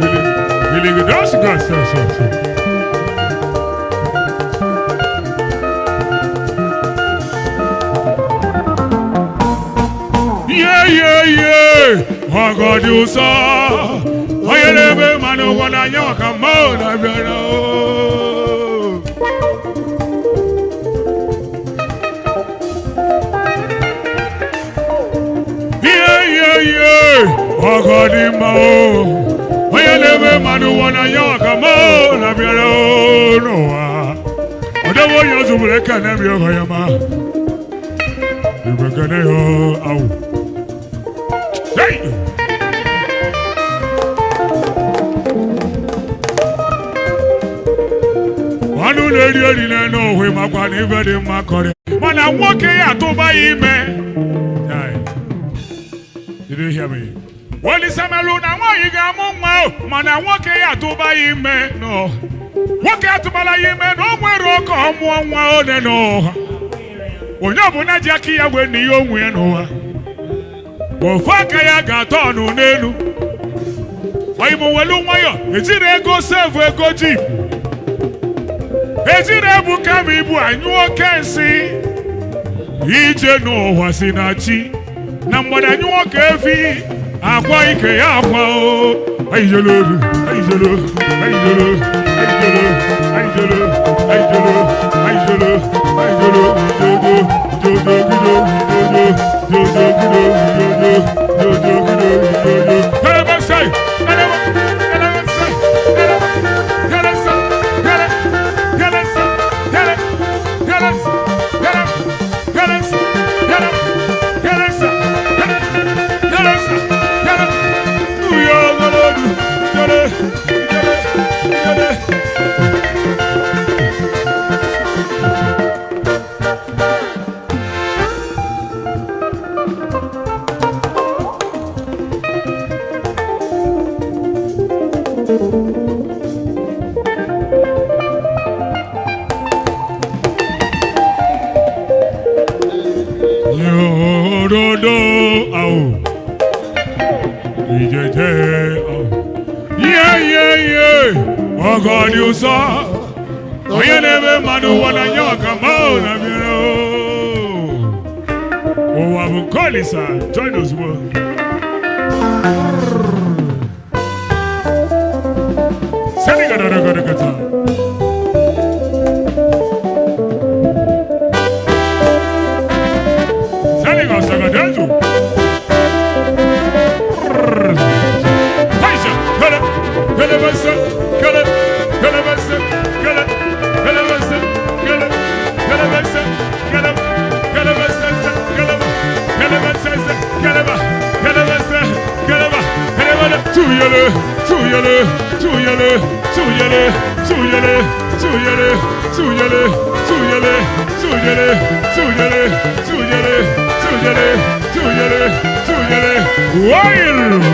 Gili gili go so so so. Yeah yeah yeah. Ọgọ dị ụsọ. Onye na-eme mmanụ ụgwọ n'anya maka mmanwụ na-abịara o. Ihe ihe ihe ọgọ dị mma o. Onye na-eme mmanụ ụgwọ n'anya maka mmanwụ na-abịara o n'ụwa. Ọdọwọ onye ọzọ nwere ekene mi ọgọ ya ma. Igwe kene ya awụ. Hey! Ọnụ na-eri eri n'elu ohwe makwa na ife dị mma kọrị. Mana nwoke ya atụba ya ime. Chai. Did you hear me? Olisamelụ na nwaanyị ga-amụ nwa o, mana nwoke ya atụba ya ime no. Nwoke atụbala ya ime na o nwere ọkọ ọ mụọ nwa one n'ụwa. Onye ọbụla ji aka ya wee na ihe onwe ya n'ụwa. Ofu aka ya ga-atọ ọnụ n'elu. Oyimụ welu nwayọ, ejiri ego sevu ego jip. Ejiri ebu kama ibu anyụ oke nsị. Ije n'ụwa si na chi. Na mgbada anyụ oke efi. Akwa ike ya akwa o. Ayijolo, ayijolo, ayijolo, ayijolo, ayijolo, ayijolo, ayijolo, ayijolo, jojo, jojo, gido, jojo, jojo, gido, jojo, jojo, gido, jojo. Kelebese, kelebe, kelebese, kelebe, kelebese, kele, kelebese, kele, kelebese, kele, kelebese, kele, kelebese, kele, kelebese, kele. Uyo, golodu, kele, kele, kele. Yorodo awo ìjẹjẹ awo. Ye ye ye ọgọ ni ụsọ onye na-eme mmadụ ụwa na nye ọka ma ọ na mmiri o. Ụwa bụ nke Olisa join ozugbo. Sani gada. Sani gada. Paisa, kele, kele bese, kele, kele bese, kele, kele bese, kele, kele bese, kele, kele bese, kele, kele bese, kele ba, kele bese, kele ba, kele ba, tuyele, tuyele, tuyele, tuyele, tuyele, tuyele, tuyele, tuyele, tuyele, tuyele, tuyele, tuyele, tuyele, tuyele, wild.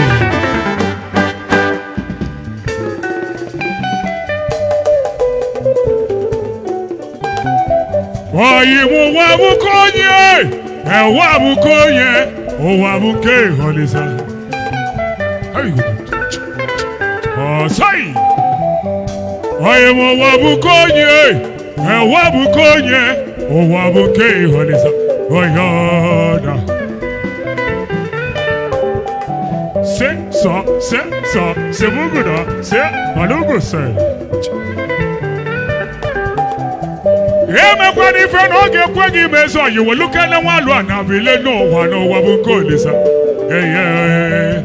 Oyi mu wa mu konye, e wa mu konye, o wa mu ke holisa. Osai. Oyi mu wa mu konye, e wa mu konye, o wa mu ke holisa. Oyoda. Se so se so se muguda se malugu se. Emekwana ife na ọ ga-ekwe gị mezu ọyị welukene nwalu a na bile n'ụwa n'ụwa bụ nke Olisa. Eye.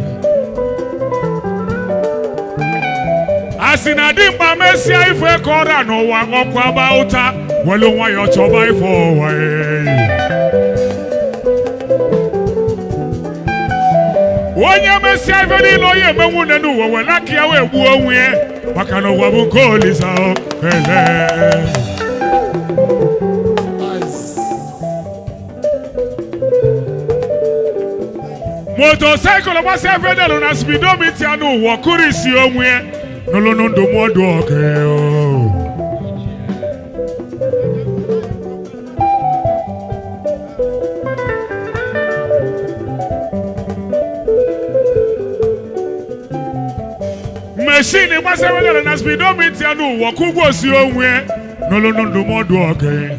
A sị na dimkpa mesịa ife ka ọra n'ụwa ọkwa gba ụta welu nwayọọ chọba ife ụwa. Onye mesịa ife niile onye emenwu nne n'ụwa were aka ya wee gbuo onwe ya maka na ụwa bụ nke Olisa. Ele. Motosaịkụl gbasịa fedalụ na spidomita n'ụwa kụrisi onwe ya n'ụlọ ndụmọdụ ọkụ. Machine gbasara na speedometer n'ụwa ka ụgwọ si onwe n'olu ndụmọdụ okenye.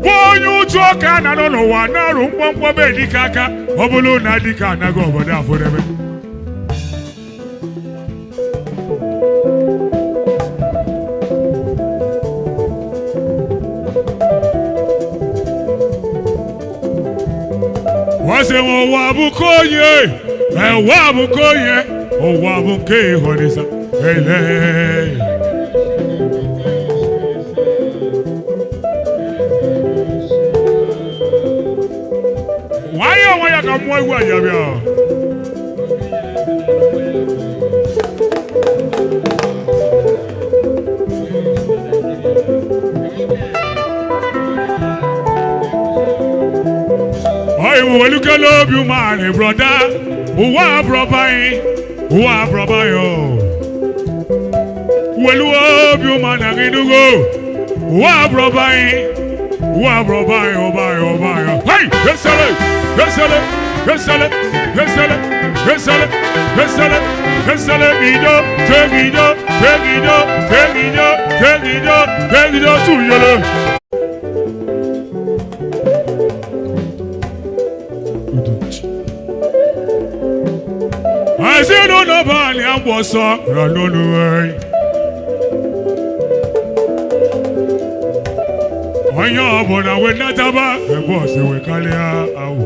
Bụ onye uchu ọka na nọ n'ụwa na-arụ mkpọmkpọ be dike aka ọ bụrụ na dike anaghị obodo afọdebe. Wọ́n sị m ụwa bụ nke onye, ụwa bụ nke onye, ụwa bụ nke ịhụnịsa ele. Nwayọọ nwayọọ ka mmụọ egwu aja bịa. Oyi m weluke n'obi umeanị brọda, ụwa abụrọba anyị, ụwa abụrọba anyị o. Welu obi umeanị anyị nugo, ụwa abụrọba anyị, ụwa abụrọba anyị, ụba anyị, ụba anyị. Hey! Esele! Esele! Esele! Esele! Esele! Esele! Esele! Ido! Tegido! Tegido! Tegido! Tegido! Tegido! Suyele! Ezinụlọ bụ anyị agba ọsọ ranụnụ anyị. Onye ọbụla wee nataba ebe ọsọ wee karịa awụ.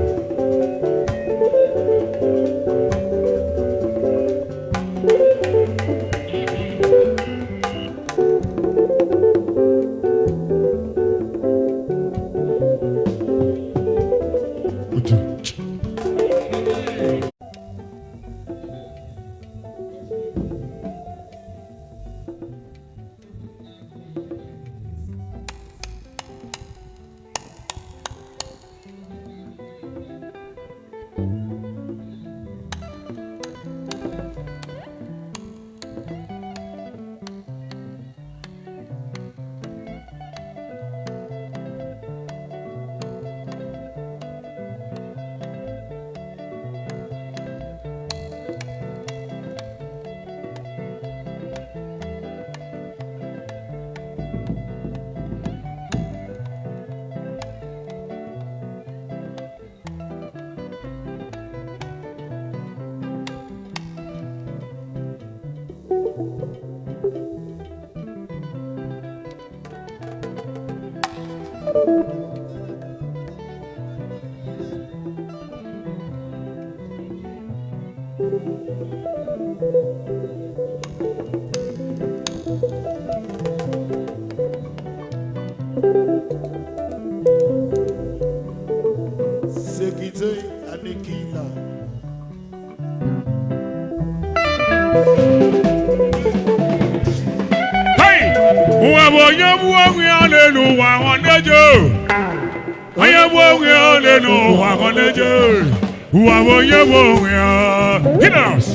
Sekite Anikila. Hey! Ụwa bụ onye bụ onwe ya n'elu ụwa ọ na-eje. Onye bụ onwe ya n'elu ụwa ọ na-eje. Ụwa bụ onye bụ onwe ya. Hinas!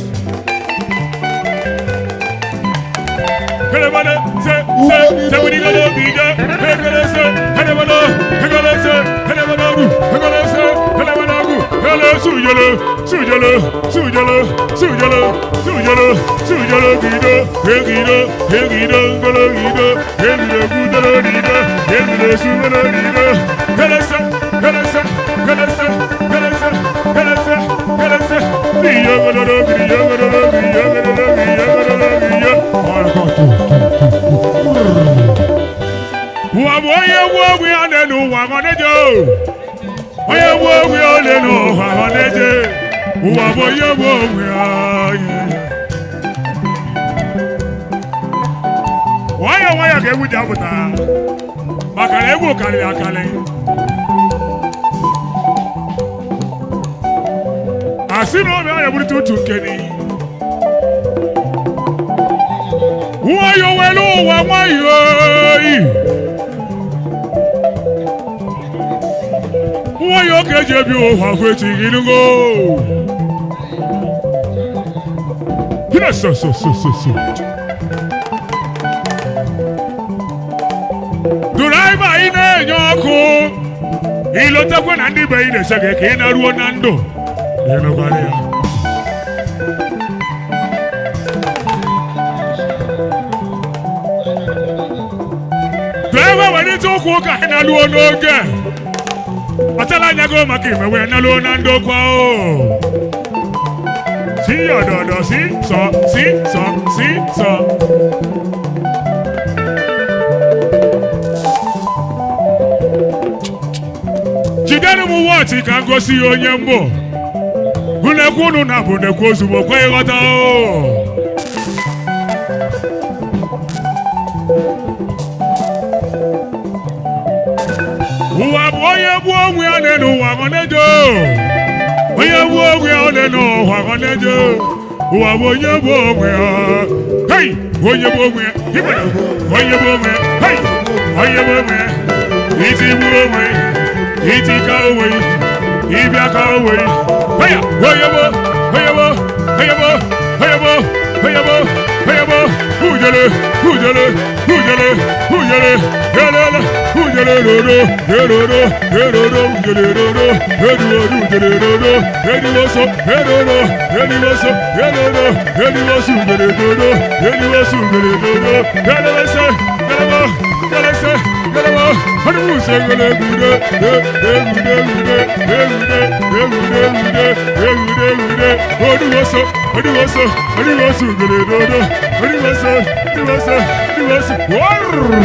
Kelebale se se se wuli golo gide. Kele se kelebale kele se kelebale ru kele se kelebale ru kele sujele sujele sujele sujele sujele sujele gide gide gide golo gide gide gudele gide gide sujele gide kele se kele se kele se kele se kele se kele se diye golo diye golo diye golo diye golo diye. Ụwa bụ onye nwe onwe ya n'elu ụwa ọ na-eje. Onye nwe onwe ya n'elu ụwa ọ na-eje. Ụwa bụ onye nwe onwe ya. Nwayọọ nwayọọ ka egwu ji apụta maka na egwu karịrị akarị. Asị na obi anya burịta utu nkeni. Nwayọọ welu ụwa nwayọọ. Nwayọọ ka eji ebi ụwa kwechi gịnụgo. Gịnị so so so so so. Dụraiva ị na-enye ọkụ. Ilotekwe na ndị be ị na-eche gị ka ị na-ruo na ndụ. Ịnụkwara ya. Wee welite ụkwụ ụka anyị na-alụo n'oge kpatara anya go maka ime wee naluo na ndokwa o si ọdọdọ si sọ si sọ si sọ. Jidere m wọọchị ka m gosi ya onye mbụ unu ekwu unu na bụ nekwu ozugbo kwe ịghọta o. Ụwa bụ onye gbuo onwe ya n'elu ụwa ọ na-eje. Onye gbuo onwe ya n'elu ụwa ọ na-eje. Ụwa bụ onye gbuo onwe ya. Hei, onye gbuo onwe ya Igbo, onye gbuo onwe ya. Hei, onye gbuo onwe ya. Iti gbuo onwe ya, iti ka onwe ya, ịbịa ka onwe ya. Heya, onye gbuo, onye gbuo, onye gbuo, onye gbuo, onye gbuo, onye gbuo. Ujele, ujele, ujele, ujele, elele, ujele roro, eroro, eroro, ujele roro, eruoru, ujele roro, eriwoso, eroro, eriwoso, eroro, eriwoso, ujele roro, eriwoso, ujele roro, erewese, erewo, erese, erewo, ọdụmụsọ egele gude, e, egude, gude, egude, egude, gude, egude, gude, oduwoso, oduwoso, oduwoso, ujele roro, oduwoso, oduwoso, oduwoso, warrrr.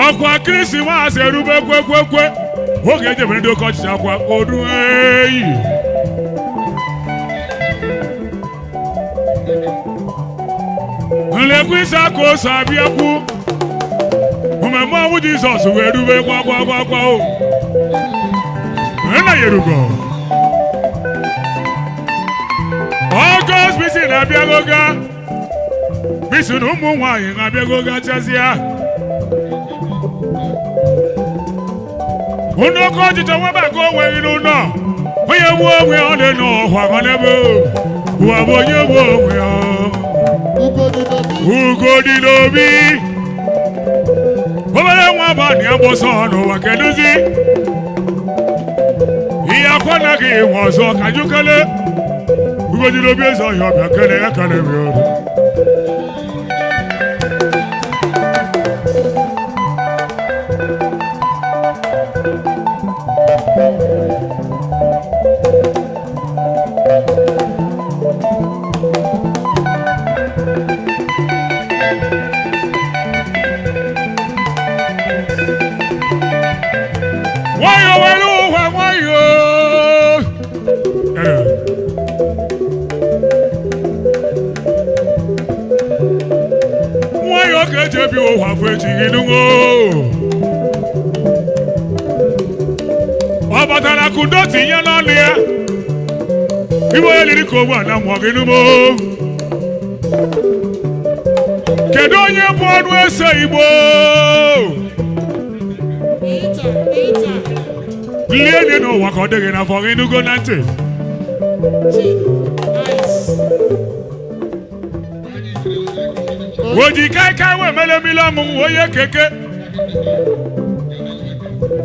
Ọkwa Krismas erube kwekwekwe oge ejebere ndị oke ọchịchị akwa odu eyi nlekwa isi aka ose abịakwu mmemme ọnwụ Jizọs wee rube kwa kwa kwa kwa o nna ya erugo. Ọgọst bisi na-abịagoga bisi na ụmụ nwaanyị na-abịagoga chazịa unu oke ọchịchọ nwebe aka onweghị n'ụlọ onye gbuo onwe ya ọ dị n'ụwa ọ n'ebe ụwa bụ onye gbuo onwe ya. Ugo dị n'obi obere nwa abalị agbọsọ n'ụwa kedụzi ihe akwa naghị enwe ọzọ ka jukele ugo dị n'obi eze ọhịa ọbịa kele ya kele bịa ọdụ. Nwayọ were ụwa nwayọ. Ee. Nwayọ ka eji ebi ụwa fụ echi gị nụṅo. Ọ batara kudo tinye n'ọnụ ya. Iwe onye liri ka ogbu ana mụọ gị nụmo. Kedu onye bụ ọnụ ese Igbo? Peter, Peter, Lie dị n'ụwa ka ọ dịghị n'afọ gị nụgo na ntị. Chi, nice. Oji kaikai wee mele mmiri ọṅụṅụ onye keke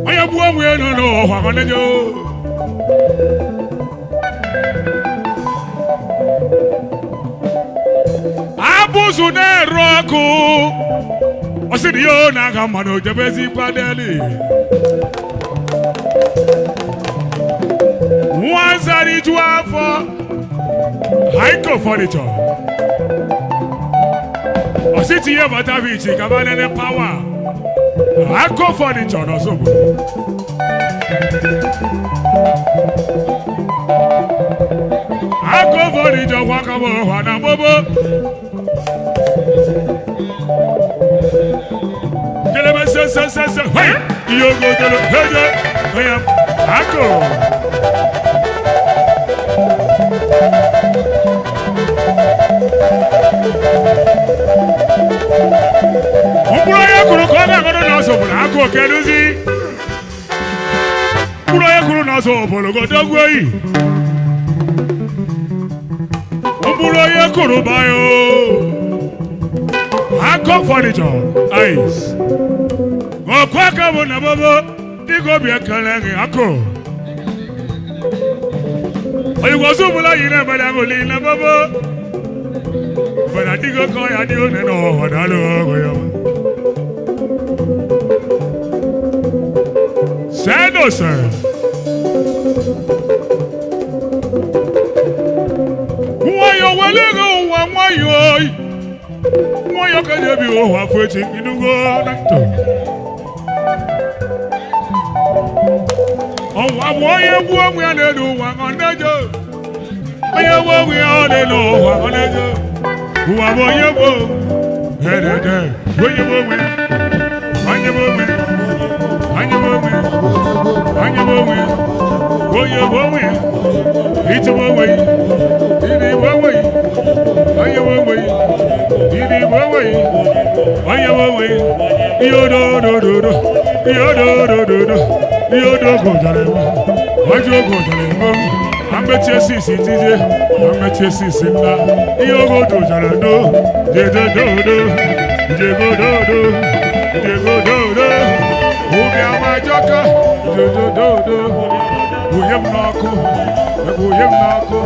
onye gbuo onwe ya nọ n'ụwa ọ na-enye o. Abụzụ na-ere ọkụ ọ sị na ihe ọ na-aga mmanụ jebezikwa deli nwa zara iju afọ haiko furniture ọsị tinye batavichi ka ba nene pawa akọ furniture n'ọsọgbu. Akọ furniture kwakọbọ ọhwa na gbogbo. Kelebe se se se se hei ihe ogo kele heje onye akọ. Mkpụrụ onye kụrụ ka ọ ga-agọdọ n'ọsọ obodo akụ okeduzi. Mkpụrụ onye kụrụ n'ọsọ obodo godogwu oyi. Mkpụrụ Bụrụ onye kụrụ bayo akọ furniture ice ọkwa aka bụ na bobo dịka obi ekele gị akụ oyigbozu bụla yi na-emere aṅụli na bobo bana dịka oke ọhịa dị one na ọhụụ daalụ ọgụ ya. Sendo sir. Nwayọ wele gị ụwa nwayọ nwayọ ka eji ebi ụwa afọ echi inugo na ntọ. Ọnwa bụ onye gbuo onwe ya n'elu ụwa ọ na-eje. Onye gbuo onwe ya ọ n'elu ụwa ọ na-eje. Ụwa bụ onye gbuo. Edede onye gbuo onwe ya. Onye gbuo onwe ya. Onye gbuo onwe ya. Onye gbuo onwe ya. Onye gbuo onwe ya. Ịtụgbu onwe ya. Ịdị gbuo onwe ya. Onye gbuo onwe ya. Ịdị gbuo onwe ya. Onye gbuo onwe ya. Ihe ododododo. Ihe ododododo. Ihe odogo jara enwe. Ọjọ ogo jara enwe. Amechi esisi tije. Amechi esisi nna. Ihe ogodo jara do. Jedododo. Jegododo. Jegododo. Obi amajọka. Jedododo. Wụnye m n'ọkụ. Wụnye m n'ọkụ.